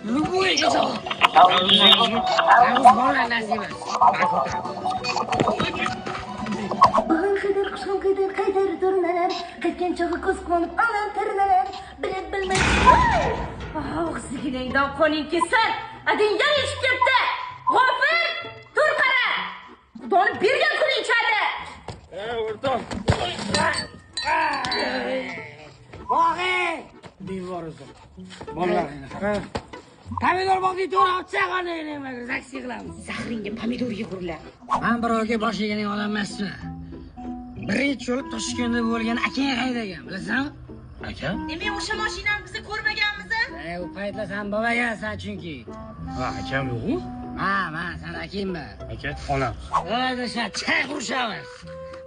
Любой javob. Bola nasiba. Bug'un qidir, qushim qidir, qaytar turnalar, qaytgan chog'i ko'z quvonib onam tirnalar, bilib bilmay. Og'zingdan qoning kelsin. Ading yana ichib ketdi. G'ofir, tur qara. Xudoni bergan kuni ichadi. O'rtoq. Bog'i! Devor o'zi. Bolalaringni qara. Pomidor bog'ni to'g'ri otsa qanday zaksi qilamiz. Zahringga pomidor yig'urlar. Men birovga bosh eganing odam emasman. Birinchi bo'lib Toshkentda bo'lgan akang haydagan, bilasanmi? Akam? Nima o'sha mashinani biz ko'rmaganmiz? U paytlar sen bobogansan chunki. Ha, akam yo'q-ku. Ha, man san akangman. Aka, onam. O'sha chay qurishamiz.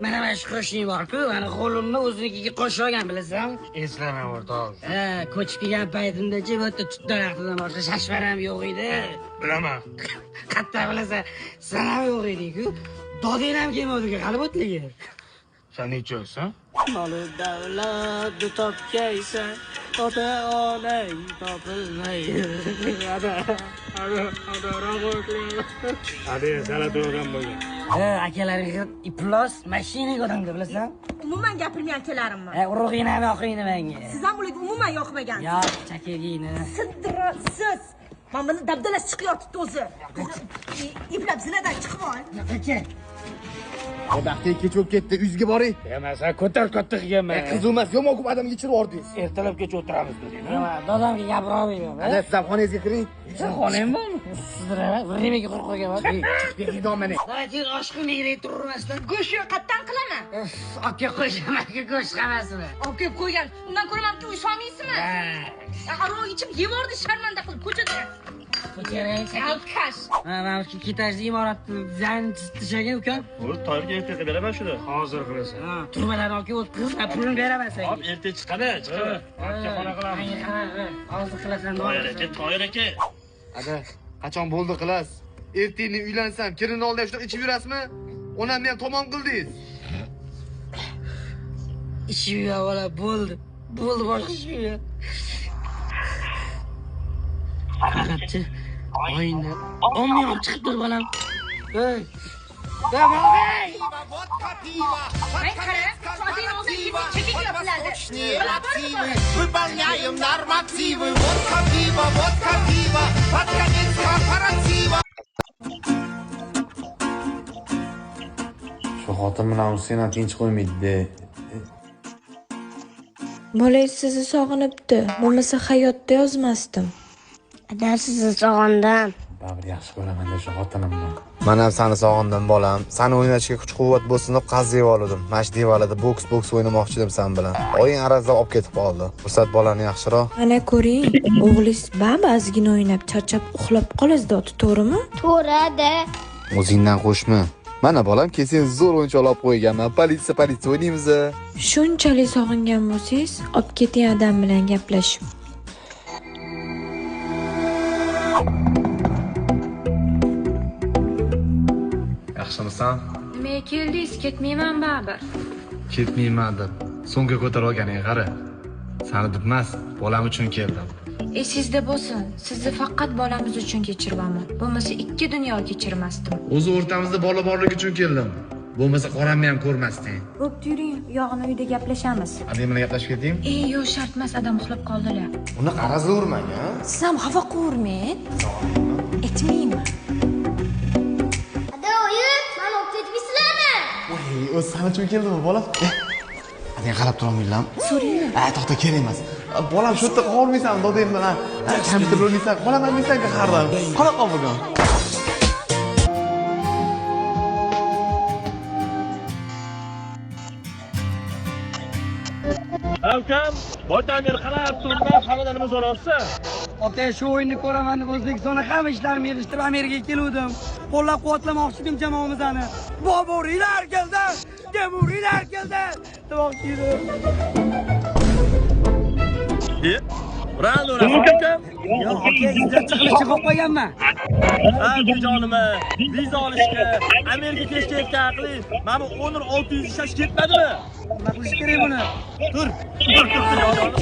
Mana shu qo'shning bor-ku, mani qo'limni o'zinikiga qo'shib olgan, bilasanmi? Eslaman o'rtoq. Ha, ko'chib kelgan paytimda-chi bu yerda tut daraxtidan boshqa shashvaram yo'q edi. Bilaman. Qatta bilasan, sen ham yo'q eding-ku. Dodang ham kelmadi hali bo'tligi. Sen necha yoshsan? Moli davlatni topgaysan, ota onang topilmay. Ada, ada, ada, Hadi, salat odam bo'lgan. Ha, akalaring iflos mashinaga odamda bilasan? Umuman gapirmang akalarimni. Ha, urug'ingni ham yoqingni menga. Siz ham ularga umuman yoqmagansiz. Yo'q, chakagingni. Sidrasiz. Mana buni dabdalasi chiqyotibdi o'zi. Iplab zinadan chiqib ol. Aka. Baxtiga kech bo'lib ketdi, uyingizga boring. Emas, ko'tar katta qilganman. Qiziq emas, yomon ko'p odamga ichirib yubordingiz. Ertalabgacha o'tiramiz deding. Nima, dodamga gapira olmayman. Ada, siz ham xonangizga kiring. Sen xonang bormi? Sidrama, birnemaga quruq qo'yganman. Chiqib keting domani. Давайте oshxonaga turmasdan. Go'sht qatdan qilaman. Olib kelib qo'yisham, aka go'sht hammasini. Olib kelib qo'ygan. Undan ko'ra manimki uy solmaysizmi? Ha, Aroq ichib yevordi sharmanda qilib ko'chada. Alkash. Ha, mana shu ikki etajli imoratni dizayn chizib ukam. Bo'ldi, Toyirga erta beraman shuni. Hozir qilasan. Ha, turbalarni olib kelib o'tkazib, pulini beraman senga. Hop, erta chiqadi, chiqadi. Aka, xona qilamiz. Hozir qilasan. Toyir aka, Toyir aka. Ada, qachon bo'ldi qilasiz? Ertangni uylansam, kelin oldida shunaqa ichib yurasizmi? Onamni ham tamom qildingiz. Ichib yur bola, bo'ldi. Bo'ldi, boshqa ichib yur. Faqatchi oyingni olmay olib chiqib tur bolam. Ey. Ey, Ay qara, shu ading og'ziga kelsang chekak yopiladi. Выполняем нормативы. Водка, пиво, водка, пиво. Под конец корпоратива. Shu xotin bilan ursang ham tinch qo'ymaydi. Bolangiz sizni sog'inibdi, bo'lmasa hayotda yozmasdim. Ada sizni sog'indim. Baribir yaxshi ko'raman shu xotinimni. Men ham seni sog'indim bolam. Seni o'ynashga kuch-quvvat bo'lsin deb qazib oldim. Mana shu devalida boks o'ynamoqchi edim sen bilan. Oying arazlab olib ketib qoldi. Fursat bolani yaxshiroq. Mana ko'ring, o'g'lingiz baba ozgina o'ynab charchab uxlab qoladi dodi, to'g'rimi? To'g'ri ada. O'zingdan qo'shma. Mana bolam, kelsang zo'r o'yinchoq olib qo'yganman. Politsiya politsiya o'ynaymiz. Shunchalik sog'ingan bo'lsangiz, olib keting adam bilan gaplashib. Yaxshimisan? Nimaga keldingiz? Ketmayman baribir. Ketmayman deb so'nggi ko'tarib olganing qara. Sani deb emas, bolam uchun keldim. Esingizda bo'lsin, sizni faqat bolamiz uchun kechiryapman. Bo'lmasa ikki dunyo kechirmasdim. O'zi o'rtamizda bola borligi uchun keldim. Bo'lmasa qoramni ham ko'rmasding. Bo'pti, yuring, uyog'ini uyda gaplashamiz. Adang bilan gaplashib ketaymi? Ey, yo'q, shart emas, adam uxlab qoldilar. Unaqa arazlavermang, a? Siz ham xafa qilvermang. Aytmayman. Ada oyi, mani olib ketmaysizlarmi? Voy, o'zi san uchun keldimi bolam? Adang qarab turolmayman. So'raymi? A, to'xta, kerak emas. Bolam shu yerda qolmaysan, dodang bilan. Kompyuter o'ynaysan, bolam o'ynaysan har doim. Qanaqa bugun? Ukam, boydan beri qarab turibman, hammadan nima so'rayapsan? Ota, shu o'yinni ko'raman deb O'zbekistonda hamma ishlarimni yig'ishtirib Amerikaga keluvdim. Qo'llab-quvvatlamoqchi edim jamoamizni. Boburiylar keldi, Temuriylar keldi demoqchi edim. Ronaldo ukam. Yo'q, aka, izlab chiqilishga qo'yib qo'yganman. Ha, jonima, viza olishga, Amerikaga ketishga aqli. Mana bu 10 600 ishlash ketmadimi? Nima qilish kerak buni? Tur, tur, tur, tur.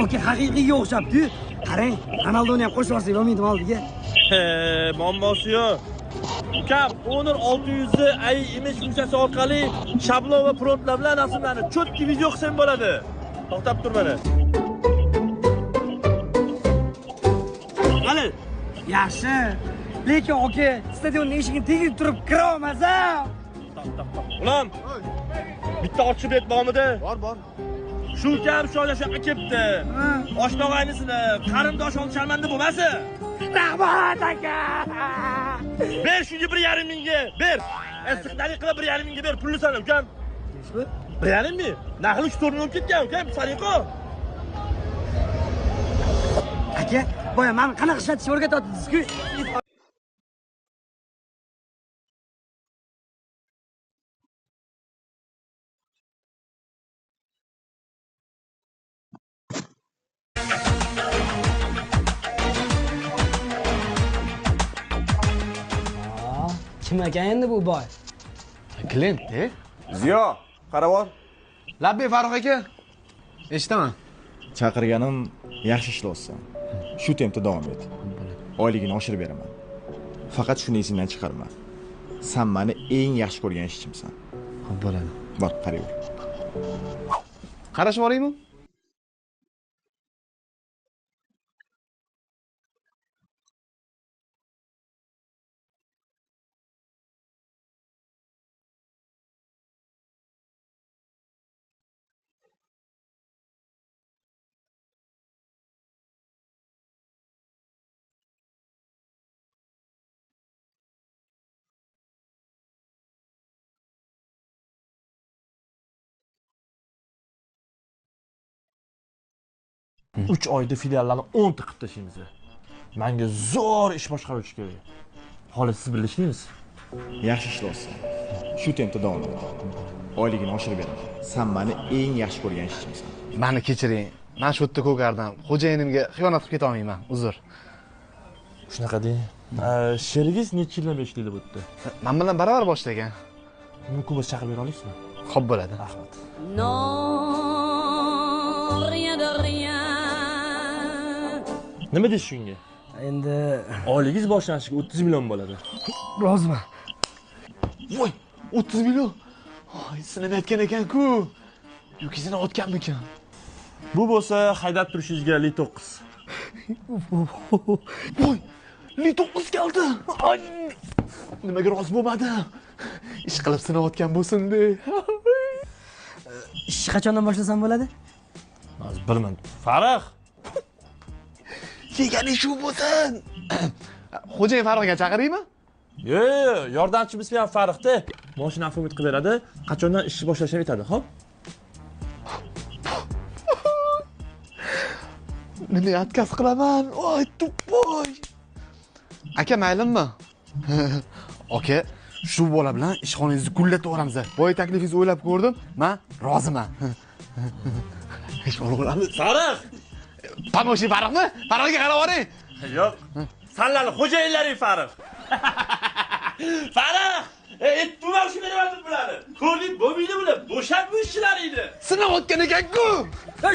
Aka haqiqiyga o'xshabdi. Qarang, Ronaldoni ham qo'shib yuborsak bo'lmaydimi oldiga? Muammosi yo'q. Ukam, Honor 600 ni AI image funksiyasi orqali shablon va promptlar bilan rasmlarni cho'tki video qilsang bo'ladi. To'xtab tur mana. Qani? Yaxshi. Lekin aka, stadionning eshigini tegib turib kira olmasam. Ulan, bitta ochiq bilet bormidi? Bor, bor. Shu ukam shu joyda shu yoqqa kelibdi. Oshna og'aynisini, qarindosh olib sharmanda bo'lmasin. Rahmat aka. Ber shunga 1,5 mingga, ber. Istiqdalik qilib 1,5 mingga ber, pulni sana ukam. 1,5 ming. Naqli 3-4 ming bo'lib ketgan ukam, sariqo. Aka, boya meni qanaqa ishlatishni o'rgatyapsiz-ku. Kim ekan endi bu boy? Klient-da. Ziyo, qarab ol. Labbay Farruh aka. Eshitaman. Chaqirganim yaxshi ishlayapsan. Shu tempda davom et. Oyligini oshirib beraman. Faqat shuni esingdan chiqarma. San meni eng yaxshi ko'rgan ishchimsan. Xo'p bo'ladi. Bor, qarayver. Qarashib olaymi? Uch oyda filiallarni 10 ta qilib tashlaymiz. Menga zo'r ish boshqaruvchi kerak. Holi siz birga ishlaymiz. Yaxshi ishlayapsan. Shu tempda davom et. Oyligini oshirib beraman. San meni eng yaxshi ko'rgan ishchimsan. Meni kechiring. Men shu yerda ko'kardim. Xo'jayinimga xiyonat qilib keta olmayman. Uzr. Shunaqa deng. Sherigingiz necha yildan beri ishlaydi bu yerda? Men bilan barobar boshlagan. Mumkin bo'lsa chaqirib bera olasizmi? Xo'p bo'ladi. Rahmat. Non, rien de rien. Nima deysiz shunga? Endi oyligingiz boshlanishiga 30 million bo'ladi. Roziman. Voy, 30 million. Voy, sinamayotgan ekan-ku. Yoki sinayotganmikan? Bu bo'lsa haydab turishingizga Li 9. Voy, Li 9 keldi. Ay, nimaga rozi bo'lmadi? Ish qilib sinayotgan bo'lsin-de. Ishni qachondan boshlasam bo'ladi? Hozir bilmadim. Farruh. Yegani shu bo'lsin. Xo'jayin Farruhga chaqiraymi? Yo'q, yordamchimiz ham Farruhda. Mashina оформить qilib beradi. Qachondan ishni boshlashini aytadi, xo'p? Nima atkaz qilaman? Voy, tupoy. Aka, maylimi? Aka, shu bola bilan ishxonangizni gullatib yuboramiz. Boya taklifingizni o'ylab ko'rdim, men roziman. Ish olamiz. Farruh! Pamoshi Farruhmi? Farruhga qarab oling. Yo'q. Sanlarni xo'jayinlaring Farruh. Farruh! Tuman shu beryapti bularni. Ko'rding, bo'lmaydi bular. Bo'shat bu ishchilaringni. Sinayotgan ekan-ku.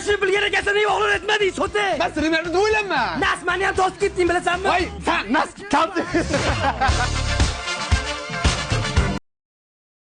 Shuni bilgan ekansan, nega o'g'lim aytmading, so'ti? Men sinamayapti deb o'ylayman. Nas meni ham tosib ketding, bilasanmi? Voy, san nas kaldi.